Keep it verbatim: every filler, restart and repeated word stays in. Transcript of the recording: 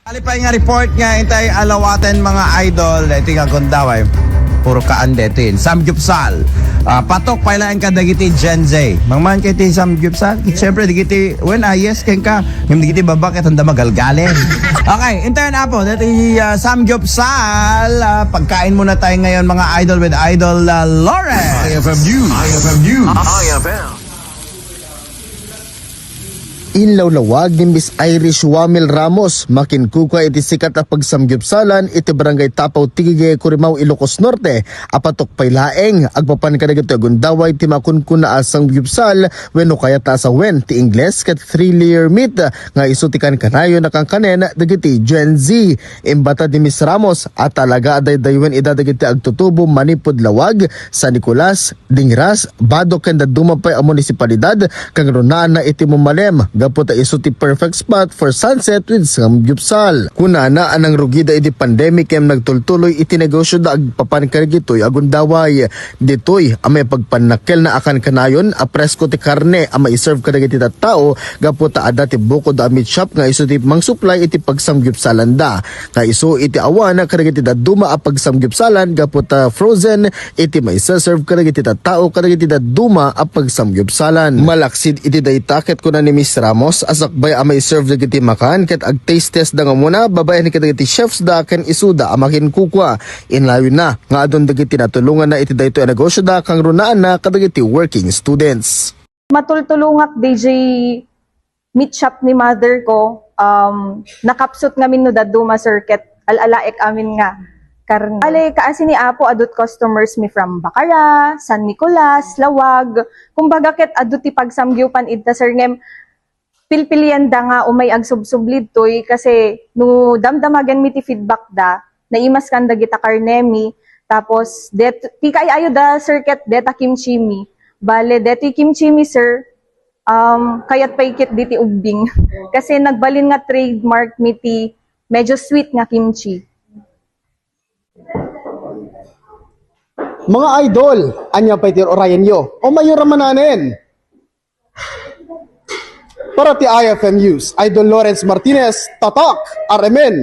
Alipay nga report nga intay alawaten, mga idol, daytoy nga gundaway. Puro kaan daytoy. Samgyupsal. Ah, patok pay laeng kadagiti Gen Z. Mangman kay ti samgyupsal. Siyempre, dagiti, when, ah, yes, ken ka. Ngem dagiti baba, ket anda magalgalen. Okay, intay, apo, daytoy, ah, samgyupsal. Ah, pagkain muna tayo ngayon, mga idol, with Idol, ah, Lawrence. I F M News. I F M News. I F M. Inlawlawag ni Miss Irish Wamil Ramos, makinkukua iti sikat a pagsamgyupsalan iti Barangay Tapaw Tigige, Corimao, Ilocos Norte, a patok pay laeng agpapan kadagiti agundaway ti makunkuna a samgyupsal wenno kayat a sawen ti Ingles ket three-layer meat nga isu ti kankanayon a kankanen dagiti Gen Z. Imbatad ni Miss Ramos a talaga a daydaywen ida dagiti agtutubo manipud Lawag, San Nicolas, Dingras, Bado ken dadduma pay a munisipalidad, kangrunaanna iti Mumalem, gapu ta isu ti perfect spot for sunset with samgyupsal. Kunana a nangrugida idi pandemic ken nagtultuloy iti negosyoda agpapan kadagitoy agundaway. Ditoy a maipagpannakkelna a kankanayon a presko ti karne a maiserve kadagiti tattao gapu ta adda ti bukod a meat shop nga isu ti mangsupply iti pagsamgyupsalanda. Nga isu iti awan kadagiti dadduma a pagsamgyupsalan gapu ta frozen iti maiserve kadagiti tattao kadagiti dadduma a pagsamgyupsalan. Malaksid iti dayta ket kuna ni Miss Ramos a sakbay a maiserve dagiti makan ket agtaste-testda nga umuna babaen kadagiti chefsda ken isuda a makinkukua. Inayonna nga adun dagiti natulonganna iti daytoy a negosyoda kangrunaanna kadagiti working students. Matultulongak D J meat shop ni mother ko, um, nakapsut ngamin no dadduma, sir, ket al-alaek amin nga karne. Bale, kaasi ni Apo, adut customers mi from Bacara, San Nicolas, Lawag. Kumbaga, ket adut ti pagsamgiwpan idta, sir, ngem pilpilienda nga umay agsubsubli ditoy kasi no damdamagen mi ti feedback da, naimaskan dagita karne mi, tapos det-, ti kay-ayo da, sir, ket deta kimchi mi. Bale, detoy kimchi mi, sir, um, kayat pay ket diti ubbing. Kasi nagbalin nga trademark mi ti medyo sweet nga kimchi. Mga idol, ania pay ti urayenyo? O mayo ra mananen? Para ti I F M News, Idol Lawrence Martinez, Tatak, R M N.